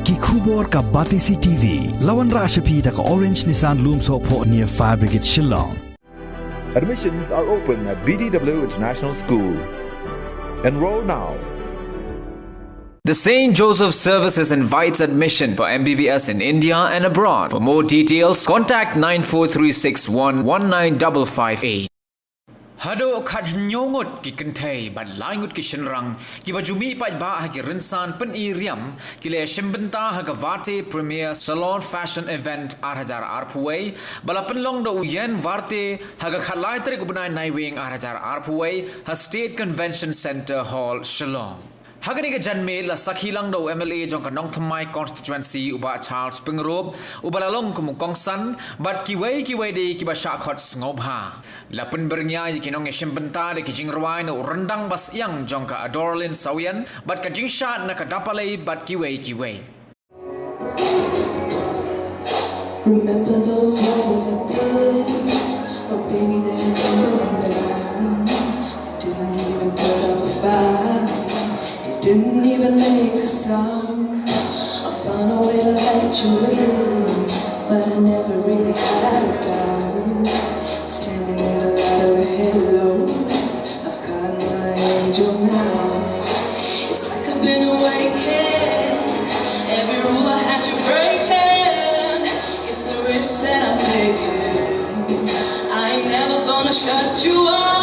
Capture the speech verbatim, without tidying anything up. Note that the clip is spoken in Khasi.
Ki khubor ka Batesi T V. La wanrah sha phi da ka Orange Nissan Lumsohphoh near Fire Brigade Shillong. Admissions are open at B D W International School. Enroll now. The Saint Joseph Services invites admission for M B B S in India and abroad. For more details, contact nine four three six one one nine double five eight. Haduh khat hynñiew ngut ki kynthei bad lai ngut ki shynrang kiba ju mih paidbah ha ki rynsan pyni riam ki la ïashim bynta ha ka Varte Premier Salon Fashion Event ar hajar arphew wei ba la pynlong da u Yen Varte ha ka khatlai tarik u bnai Naiwieng ar hajar arphew wei ha State Convention Centre Hall, Shillong. Ha kane ka janmiet la sakhi lang da u M L A jong ka Nongthymmai Constituency u Bah Charles Pyngrope uba la long kum u kongsan bad kiwei kiwei de kiba shah khot sngewbha. La pynbyrngia ïa ki nongïashim bynta da ki jingrwai na u ryndang ba syiang jong ka Adorlin Sawien bad ka jingshad na ka Dapalei bad kiwei kiwei. Remember those walls I built? Oh, baby, they're tumbling down. I didn't even put up a fight, it didn't even make a sound. I found a way to let you in, but I never really had a doubt. Standing in the light of a halo, I've got my angel now. It's like I've been awakened. Every rule I had to break in. It's the risk that I'm taking. I ain't never gonna shut you up.